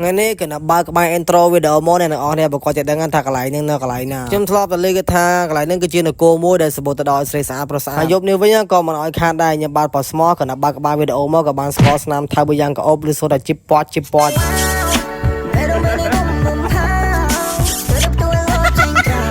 ថ្ងៃនេះគណៈបើកក្បែរ intro video មកអ្នកទាំងអស់គ្នាប្រកាសជាដឹងថាកន្លែងហ្នឹងនៅកន្លែងណាខ្ញុំធ្លាប់តែលើកថាកន្លែងហ្នឹងគឺជានគរមួយដែលសម្បូរទៅដោយស្រីស្អាតប្រស្អាតហើយយប់នេះវិញក៏មិនអោយខាតដែរខ្ញុំបាទប៉ស្មោះគណៈបើកក្បាល video មកក៏បានស្គាល់ស្នាមថៅមួយយ៉ាងក្អូបឬសូត្រតែជីបពាត់ជីបពាត់ បេះដូងបេះដូងប៊ុំប៊ុំផាទៅទទួលលោកចេញក្រៅ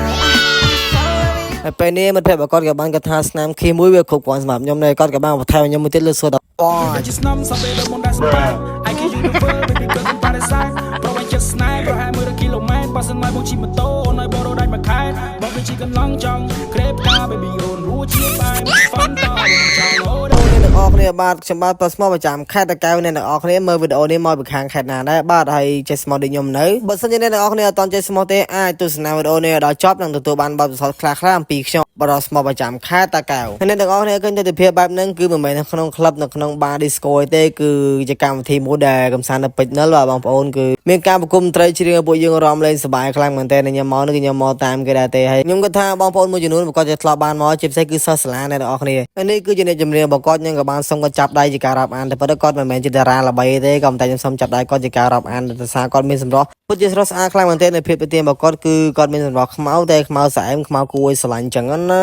ហើយពេលនេះមិត្តភក្តិរបស់គាត់ក៏បានគាត់ថាស្នាមខីមួយវាគ្រប់គ្រាន់សម្រាប់ខ្ញុំដែរគាត់ក៏បានបន្ថែមឲ្យខ្ញុំមួយទៀតលើសូត្រប៉ តែជាស្នំសពេលមុនដែលសម្បា I can you the world, baby ក៏កំប៉ារសាប្រវែងចិត្តស្នេហ៍ប្រហែល100គីឡូម៉ែត្របើសិនមកបងជិះម៉ូតូអូនឲ្យបងរត់ដាច់មួយខែបងវាជាកន្លងចង់ក្រេបកា baby អូនរសជាតិបែបហ្វាន់តាបងចង់អូន អ្នកទាំងអស់គ្នាបាទខ្ញុំបាទប្រុសស្មោះប្រចាំខេត្តតាកែវអ្នកទាំងអស់គ្នាមើលវីដេអូនេះមកពីខាងខេត្តណាដែរបាទហើយចេះស្មោះដូចខ្ញុំនៅបើសិនជាអ្នកទាំងអស់គ្នាអត់ទាន់ចេះស្មោះទេអាចទស្សនាវីដេអូនេះឲ្យដល់ចប់និងទទួលបានបទពិសោធន៍ខ្លះៗអំពីខ្ញុំបរិស្មោះប្រចាំខេត្តតាកែវហើយអ្នកទាំងអស់គ្នាឃើញទស្សនភាពបែបហ្នឹងគឺមិនមែននៅក្នុងក្លឹបនៅក្នុងបារ disco ទេគឺជាកម្មវិធីមួយដែលកំសាន្តនៅពេជ្រនិលបាទបងប្អូនគឺមានការប្រគំត្រីច្រៀងឲ្យពួកយើងរំលេងសប្បាយខ្លាំងមែនទែនខ្ញុំមកនេះគឺខ្ញុំមកតាមគេដែរទេហើយខ្ញុំគាត់ថាបងប្អូនមួយចំនួនប្រកាសជាធ្លាប់បានមកជាពិសេសគឺសិស្សសាលាអ្នកទាំងអស់គ្នាហើយនេះគឺជាអ្នកចម្រៀងរបស់គាត់ខ្ញុំក៏បានសុំគាត់ចាប់ដៃជាការរាប់អានតែប៉ុន្តែគាត់មិនមែនជាតារាល្បីទេក៏ប៉ុន្តែខ្ញុំសុំចាប់ដៃគាត់ជាការរាប់អានដោយសារគាត់មានសម្រស់ពិតជាស្រស់ស្អាតខ្លាំងមែនទែននៅភាពប្រទៀមរបស់គាត់គឺគាត់មានសម្រស់ខ្មៅតែខ្មៅស្អែមខ្មៅគួរឲ្យស្រឡាញ់ចឹងណ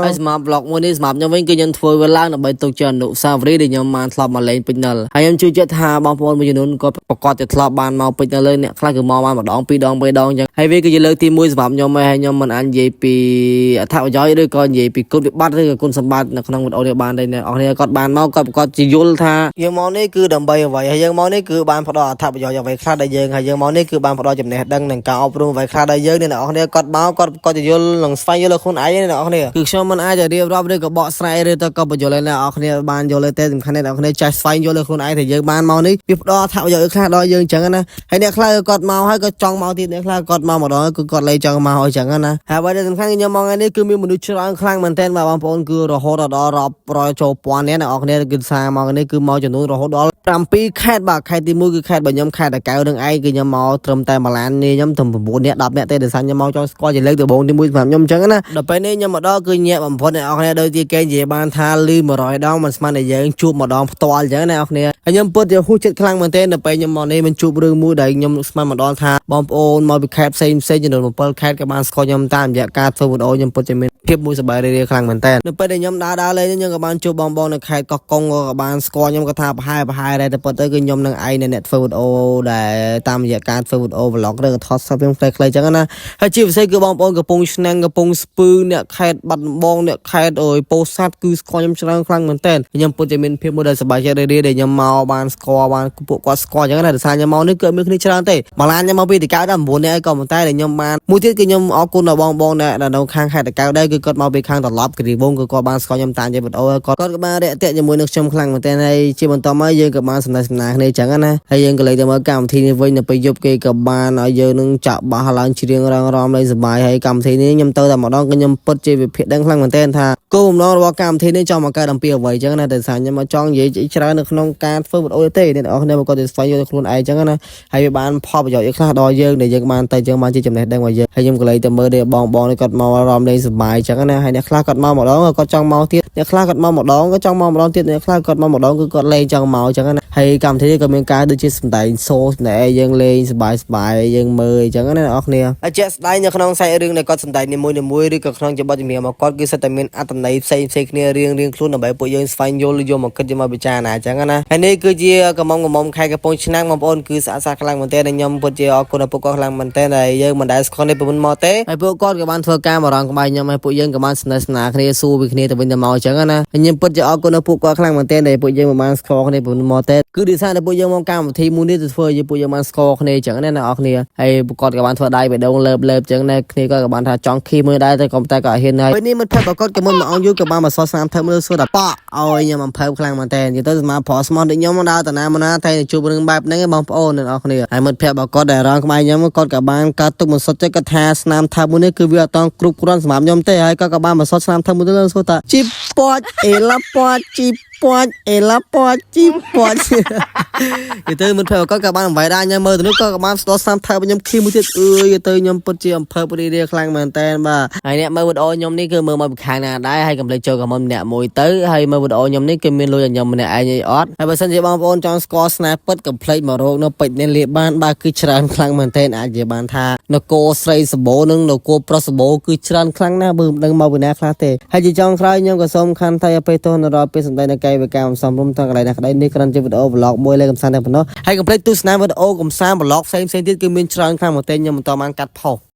ាហើយសម្រាប់ vlog មួយនេះសម្រាប់ខ្ញុំវិញគឺខ្ញុំធ្វើវាឡើងដើម្បីទុកជាអនុស្សាវរីយ៍ដែលខ្ញុំបានធ្លាប់មកលេងពេជ្រនិលហើយខ្ញុំជឿជាក់ថាបងប្អូនមួយចំនួនក៏ប្រកាសជាធ្លាប់បានមកពេជ្រនិលលើអ្នកខ្លះគឺមកបានម្ដងពីរដងបីដងចឹងហើយវាគឺជាលើកទី1សម្រាប់ខ្ញុំហើយខ្ញុំមិនអាចនិយាយពីអត្ថប្រយោជន៍ឬក៏និយាយពីគុណវិបត្តិឬក៏គុណសម្បត្តិនៅក្នុងវីដេអូនេះបានទេអ្នកនរគ្នាគាត់បានមកគាត់ប្រកាសជាយល់ថាយើងមកនេះគឺដើម្បីអ្វីហើយយើងមកនេះគឺបានផ្ដល់អត្ថប្រយោជន៍អ្វីខ្លះដល់យើងហើយយើងមកនេះគឺបានផ្ដល់ចំណេះដឹងនិងការអប់រំអ្វីខ្លះដល់យើងអ្នកនរគ្នាគាត់មកគាត់គាត់จะយល់និងស្វែងយល់លើខ្លួនឯងអ្នកនរគ្នាគឺខ្ញុំមិនអាចរៀបរាប់ឬក៏បកស្រាយឬទៅក៏បញ្យល់ឲ្យអ្នកនរគ្នាបានយល់ទេសំខាន់អ្នកនរគ្នាចេះស្វែងយល់លើខ្លួនឯងថាយើងបានមកនេះវាផ្ដល់អត្ថប្រយោជន៍ខ្លះដល់យើងចឹងណាហើយអ្នកខ្លះគាត់មកហើយក៏ចង់មកទៀតអ្នកខ្លះគាត់មកម្ដងគឺគាត់លែងចង់មកហើយចឹងណាហើយអ្វីដែលសំខាន់គឺខ្ញុំមកថ្ងៃនេះគឺមានមនុស្សច្រើនខ្លាំងមែនទែនបាទបងប្អូនគឺរហូតដល់រាប់រយចូលពាន់នាក់អ្នកនរគ្នាគឺសារមកនេះគឺមកចំនួនរហូតដល់7ខេត្តបាទខេត្តទី1គឺខេត្តរបស់ខ្ញុំខេត្តតាកែវនឹងឯងគឺខ្ញុំមកត្រឹមតែមួយឡាននេះខ្ញុំត្រឹម9នាក់10នាក់ទេដោយសារខ្ញុំមកចង់ស្គាល់ជាលើកដំបូងទី1សម្រាប់ខ្ញុំអញ្ចឹងណាដល់ពេលនេះខ្ញុំមកដល់គឺញាក់បំផុតអ្នកនរគ្នាដូចជាគេនិយាយបានថាលឺ100ដងមិនស្មានតែយើងជួបម្ដងផ្ទាល់អញ្ចឹងណាអ្នកនរគ្នាហើយខ្ញុំពិតជាហួសចិត្តខ្លាំងមែនទែនដល់ពេលខ្ញុំមកនេះមិនជួបរឿងមួយដែលខ្ញុំស្មានមកដល់ថាបងប្អូនមកពីខេត្តផ្សេងផ្សេងចំនួន7ខេត្តក៏បានស្គាល់ខ្ញុំតាមរយៈការធ្វើវីដេអូខ្ញុំពិតជាមានភាពមួយសប្បាយរីករាយខ្លាំងមែនទែននៅពេលដែលខ្ញុំដើរដើរលេងខ្ញុំក៏បានជួបបងបងនៅខេត្តកោះកុងក៏បានស្គាល់ខ្ញុំក៏ថាប្រហែលប្រហែលដែរតែពិតទៅគឺខ្ញុំនឹងឯងអ្នកធ្វើវីដេអូដែលតាមរយៈការធ្វើវីដេអូ vlog ឬក៏ថតសពខ្ញុំខ្លីៗអញ្ចឹងណាហើយជាពិសេសគឺបងប្អូនកំពង់ឆ្នាំងកំពង់ស្ពឺអ្នកខេត្តបាត់ដំបងអ្នកខេត្តអូយពោធិ៍សាត់គឺស្គាល់ខ្ញុំច្រើនខ្លាំងមែនទែនខ្ញុំពិតជាមានភាពមួយដែលសប្បាយចិត្តរីករាយដែលខ្ញុំមកបានស្គាល់បានពួកគាត់ស្គាល់អញ្ចឹងណាដោយសារខ្ញុំមកនេះគឺអត់មានគ្នាច្រើនទេមួយឡានខ្ញុំមកពីតកៅដល់9នាក់ឯងក៏ប៉ុន្តែដែលខ្ញុំបានមួយទៀតគឺខ្ញុំអរគុណដល់បងបងអ្នកដែលនៅខាងខេត្តតកៅដែរគឺគាត់មកពីខាងត្រឡប់គិរីវងគឺគាត់បានស្គាល់ខ្ញុំតាមជាវីដេអូហើយគាត់គាត់ក៏បានរាក់ទាក់ជាមួយនឹងខ្ញុំខ្លាំងមែនទែនហើយជាបន្តមកយើងក៏បានសំណេះសំណាលគ្នាអញ្ចឹងណាហើយយើងក៏លេចទៅមើលកម្មវិធីនេះវិញនៅពេលយប់គេក៏បានឲ្យយើងនឹងចាក់បាសឡើងច្រៀងរងរំលេងសប្បាយហើយកម្មវិធីនេះខ្ញុំទៅតែម្ដងគឺខ្ញុំពិតជាវិភាគដឹងខ្លាំងមែនទែនថាគោលបំណងរបស់កម្មវិធីនេះចង់មកកើតអំពីអ្វីអញ្ចឹងណាតែសារខ្ញុំមកចង់និយាយច្រើននៅក្នុងការធ្វើវីដេអូទេអ្នកនរគ្នាក៏ទៅស្វែងយល់ខ្លួនឯងអញ្ចឹងណាហើយវាបានផលប្រយោជន៍ខ្លះដល់យើងដែលយើងបានទៅយើងបានជាចំណេះដឹងរបស់យើងហើយខ្ញុំក៏លេចទៅមើលដែរបងបងនេះគាត់មករំលេងសប្បាយអញ្ចឹងណាហើយអ្នកខ្លះគាត់មកម្ដងគាត់ចង់មកទៀតអ្នកខ្លះគាត់មកម្ដងក៏ចង់មកម្ដងទៀតអ្នកខ្លះគាត់មកម្ដងគឺគាត់លេងចង់មកអញ្ចឹងណាហើយកម្មវិធីនេះក៏មានការដូចជាសម្ដែងសូសម្ដែងអីយើងលេងសប្បាយសប្បាយយើងមើលអញ្ចឹងណាអ្នកនរគ្នាហើយជាក់ស្ដែងនៅក្នុងសាច់រឿងដែលគាត់សម្ដែងនីមួយៗឬក៏ក្នុងជាបទចម្រៀងរបស់គាត់គឺសិតតែមានអត្ថន័យផ្សេងផ្សេងគ្នារៀងរៀងខ្លួនដើម្បីពួកយើងស្វែងយល់យកមកគិតយកមកពិចារណាអញ្ចឹងណាហើយនេះគឺជាកំមុំកំមុំខែកំពង់ឆ្នាំងបងប្អូនគឺស្អាតស្អាតខ្លាំងមែនទែនដែលខ្ញុំពិតជាអរគុណដល់ពួកគាត់ខ្លាំងមែនទែនដែលយើងមិនដែលស្គាល់នេះពីមុនមកទេហើយពួកគាត់ក៏បានធ្វើការមករងក្បែរខ្ញុំហើយពួកយើងក៏បានស្និទ្ធស្នាលគ្នាសួរពីគ្នាទៅវិញទៅមកអញ្ចឹងណាហើយខ្ញុំពិតជាអរគុណដល់ពួកគាត់ខ្លាំងមែនទែនដែលពួកយើងមិនបានស្គាល់គ្នាពីមុនមកទេគឺដោយសារតែពួកយើងមកកម្មវិធីមួយនេះទៅធ្វើឲ្យពួកយើងបានស្គាល់គ្នាអញ្ចឹងណាអ្នកនរគ្នាហើយពួកគាត់ក៏បានធ្វើដៃបេះដូងលើបលើបអញ្ចឹងណាគ្នាគាត់ក៏បានថាចង់ខីមើលដែរតែក៏តែក៏អត់ហ៊ានហើយពេលនេះមិត្តភក្តិរបស់គាត់ក៏មុនមកអង្គយូរក៏បានមកសោះស្នាមថើមើលសួរថាប៉ឲ្យខ្ញុំអំភើបខ្លាំងមែនតើនិយាយទៅសម្រាប់ប្រុសស្មោះដូចខ្ញុំដើរតាណាមកណាតែជួបរឿងបែបហ្នឹងឯងបងប្អូនអ្នកនរគ្នាហើយមិត្តភក្តិរបស់គាត់ដែលរងក្បែរខ្ញុំគាត់ក៏បានកើតទុកមិនសុទ្ធចិត្តគាត់ថាស្នាមថើបមួយនេះគឺវាអត់តគ្រប់គ្រាន់សម្រាប់ខ្ញុំទេហើយគាត់ក៏បានមកសោះស្នាមថើបមួយទៅសួរថាជីប៉ាច់អេឡាប៉ាច់ជី ពាច់អេឡាពាច់ជីពាច់ និយាយទៅមិត្តភក្តិគាត់ក៏បានអំបីដែរខ្ញុំមើលទៅនោះក៏បានស្ដោះសាំថើបខ្ញុំខីមួយទៀតអើយទៅខ្ញុំពិតជាអំភើបរីរាខ្លាំងមែនតើបាទហើយអ្នកមើលវីដេអូខ្ញុំនេះគឺមើលមកពីខាងណាដែរហើយកុំភ្លេចចូល comment ម្នាក់មួយទៅហើយមើលវីដេអូខ្ញុំនេះគឺមានលុយឲ្យខ្ញុំម្នាក់ឯងអីអត់ហើយបើសិនជាបងប្អូនចង់ស្គាល់ស្នេហ៍ពិតកុំភ្លេចមករកនៅពេជ្រនេះលាបានបាទគឺច្រើនខ្លាំងមែនតើអាចនិយាយបានថានគរស្រីសម្បូរនិងនគរប្រុសសម្បូរគឺច្រើនខ្លាំងណាស់បើមិនដឹងមកពីណាខ្លះទេហើយជាចុងក្រោយខ្ញុំក៏សូមខន្តីអភ័យទោសនៅរាល់ពេលសម្ដែងនៅកាយវិការមិនសមរម្យទាំងកន្លែងណាក្តីនេះគ្រាន់ជាវីដេអូ vlog មួយលេងកំសាន្តតែប៉ុណ្ណោះហើយកុំភ្លេចទស្សនាវីដេអូកំសាន្ត vlog ផ្សេងៗទៀតគឺមានច្រើនខ្លាំងមែនទែនខ្ញុំមិនតបានកាត់ផុស។